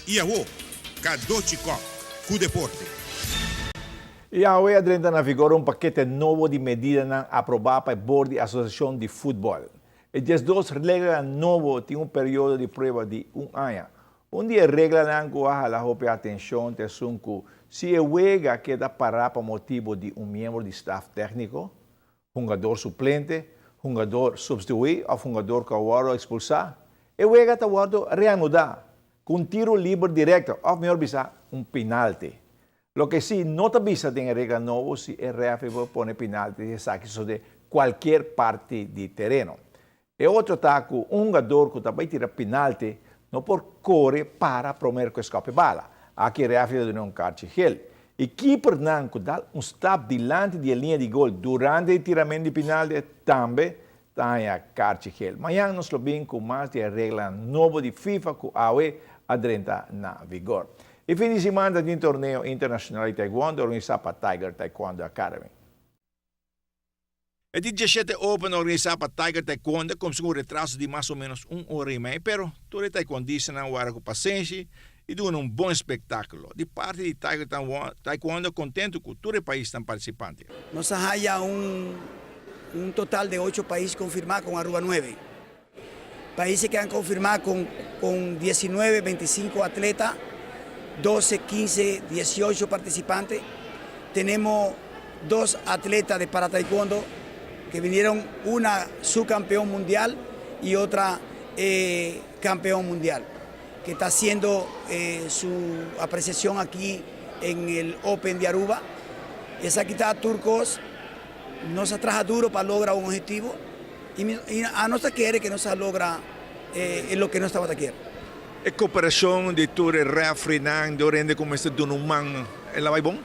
Y awo, Cadochi Kock cu deporte. Y awe a drenta na vigor un pakete nobo di medidanan aproba pa e Board di Asociacion di Futbol. E 12 reglanan nobo tin un periodo di prueba di un aña. Un di e reglanan cu a hala hopi atencion ta esun cu si e wega keda para pa motibo di un miembro di staf tecnico, hungador suplente, hungador substitui of hungador cu a wordo expulsa, e wega ta wordo reanuda cu un tiro liber directo of mihor bisa un penalti. Loke si no ta bisa den e regla nobo si e referee por pone penalti si esaki sosode cualkier parti di tereno. E otro ta cu un hungador cu ta bay tira penalti no por core para promer cu e scop e bala. Aki e referee ta duna un kaartje geel. E keepernan cu dal un stap dilanti di e liña di gol durante e tiramento di penalti tambe ta haña kaartje geel. Mañan nos lo bin cu mas di e reglanan nobo di FIFA cu awe a drenta na vigor. E fin di siman ta tin torneo internacional di taekwondo organisa pa Tiger Taekwondo Academy. E di 17 Open organisa pa Tiger Taekwondo a cuminsa cu un retraso di mas o menos un ora y mei, pero tur e taekwondistanan wara cu pasenshi y duna un bon espectaculo. Di parti di Tiger Taekwondo contento cu tur e paisnan participante. Nos a haya un total de ocho pais confirma con Aruba nuebe. Países que han confirmado con 19, 25 atletas, 12, 15, 18 participantes. Tenemos dos atletas de para taekwondo que vinieron, una subcampeón mundial y otra campeón mundial, que está haciendo su apreciación aquí en el Open de Aruba. Esaki ta tur cos, nos a traha duro pa logra un objetivo y nos kier cu nos a logra loke nos tabata kier. E cooperacion di tur referee di hende cu mester duna un man, el a bay bon?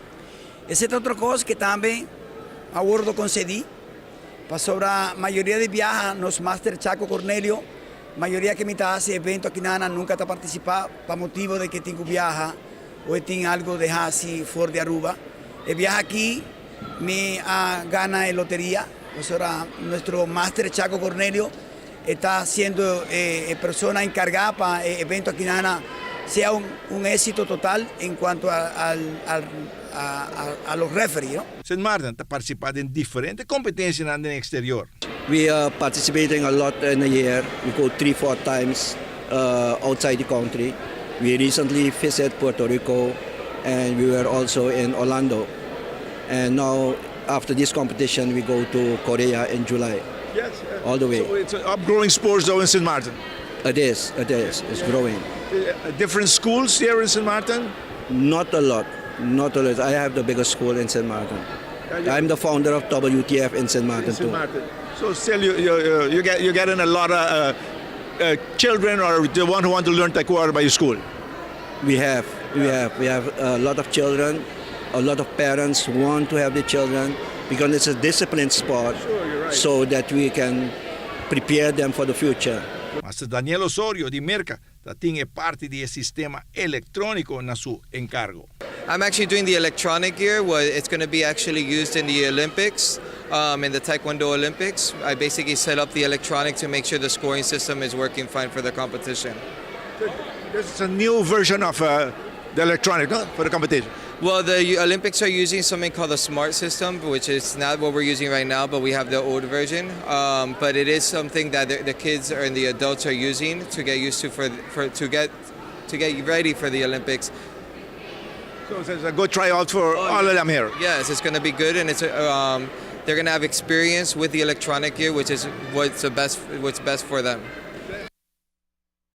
Esey ta otro cos cu tambe a wordo concedi. Pasobra mayoria di biaha, nos Master Chaco Cornelio, mayoria cu mi ta haci evento aki na nunca ta participa pa motibo di cu tin cu biaha of tin algo di haci for di Aruba. E biaha aki, mi a gana e loteria. Pasobra nuestro Master Chaco Cornelio ta siendo e persona encarga pa e evento aki na sea un exito total en cuanto a los referees, no? St. Maarten ta participa den diferente competencia den exterior. We are participating a lot in a year. We go three, four times outside the country. We recently visit Puerto Rico and we were also in Orlando. And now, after this competition, we go to Korea in July. All the way. So it's an upgrowing sports though in St. Martin. It is, it is. It's growing. Different schools here in St. Martin? Not a lot. Not a lot. I have the biggest school in St. Martin. I'm the founder of WTF in St. Martin In St. too. Martin. So still you getting a lot of children or the one who want to learn taekwondo by your school? We have a lot of children, a lot of parents want to have the children because it's a disciplined sport, Sure, you're right. so that we can prepare them for the future. Master Daniel Osorio di Merca tin parti di sistema electronico na su encargo. I'm actually doing the electronic gear. What it's going to be actually used in the Olympics, in the Taekwondo Olympics. I basically set up the electronic to make sure the scoring system is working fine for the competition. This is a new version of the electronic, no, for the competition. Well, the Olympics are using something called the smart system, which is not what we're using right now, but we have the old version. But it is something that the kids and the adults are using to get used to for to get ready for the Olympics. So it's a good tryout for all of them here. Yes, it's going to be good, and they're going to have experience with the electronic gear, which is what's best for them.